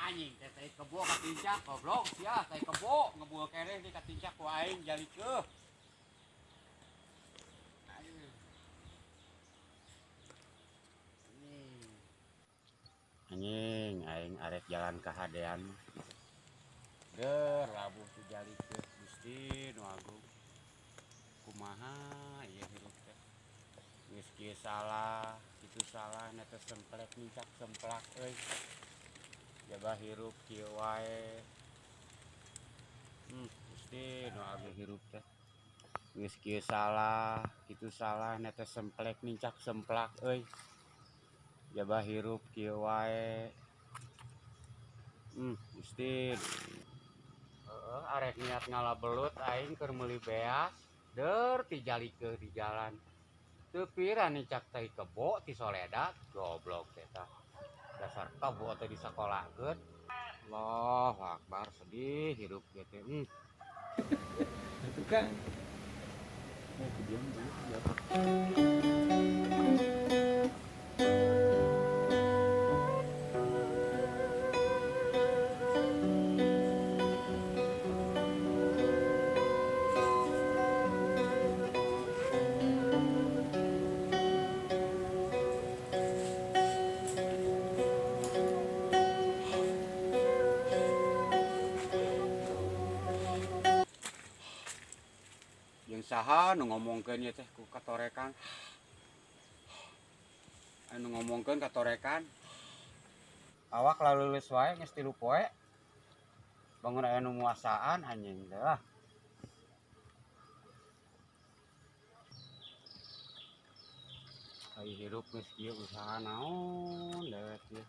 Anjing teh tai kebo katincak goblok sia tai kebo ngebul keneh di katincak ku aing jalikeun. Anjing aing arek jalan ka hadean. Deur labuh ti jalikeun Gusti nu agung. Kumaha ieu hirup teh. Geus kieu salah, kitu salah na teh semplek nincak semplak euy. Jaba hirup kieu wae. Gusti nu agung hirup teh. Geus kieu salah, kitu salah na teh semplek nincak semplak euy. Jaba hirup kieu wae. Gusti. Heeh, arek niat ngala belut aing keur meuli beas. Deur ti jalikeun di jalan. Teu pira nincak tai kebo ti soledat, goblok teh tah. Dasar kebo teh disakolakeun. Allahu akbar, sedih hirup ge teh. Itu kan. Diam dulu ya. Jeung saha nu ngomongkeun ieu teh ku katorekan? Anu ngomongkeun katorekan. Awak laleuleus wae geus 3 poe. Bangun aya nu muasaan anjing teh lah. Ai hirup geus kieu usaha naon dewek ieu.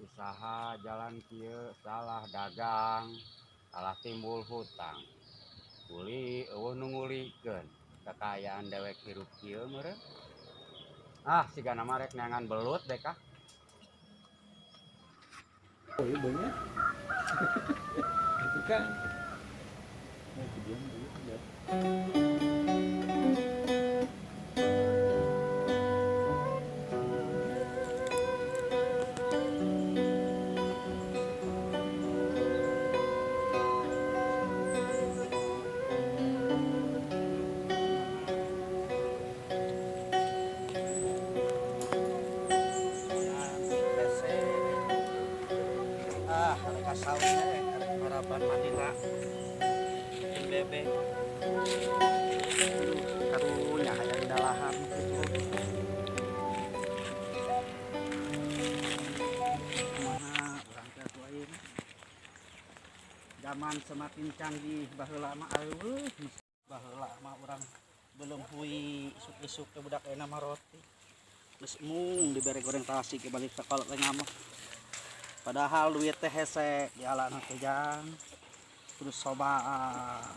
Usaha jalan kieu salah dagang, salah timbul hutang. Kuli eueuh nu ngulikeun kekayaan dewek hirup kieu meureun. Ah, sigana mah rek neangan belut deh kah. Oh, iya banyak. Itu kan. Diam dulu ya. Harapan Madina bebek karunya hayang dalahan gitu. Kumaha urang teh atuh ayeuna. Zaman semakin canggih baheula mah eueuh baheula mah urang belum hui isuk-isuk ke budak ayeuna mah roti. Geus mung dibere goreng tasik ke balik sekolah teh ngamuk. Padahal duit teh hese dialana teh jang. Terus sobaan.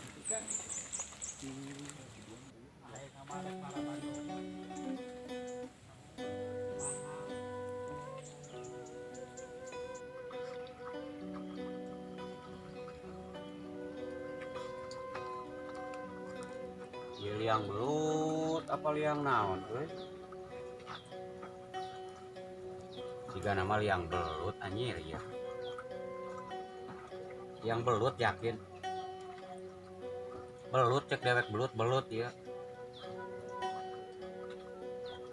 Ieu liang belut apa liang naon euy? Siga nama liang belut anjir ya. Liang belut yakin. Belut cek dewek belut belut ya.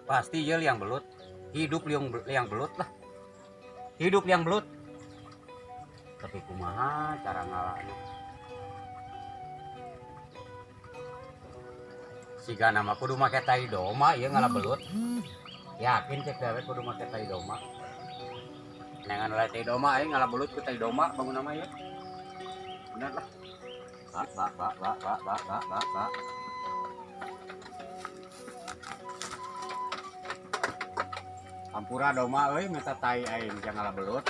Pasti ya liang belut. Hidup liang belut lah. Hidup liang belut. Tapi kumaha cara ngalahnya? Siga nama kudu make tai doma ieu ngalah belut. Yakin cek dewek kudu make tai doma. Nengan oleh tai doma aing ngalah belut ku tai doma bangun nama ya. Bener lah. Bak bak bak bak bak bak bak bak bak. Ampura doma euy minta tai aing jangan ngalah belut.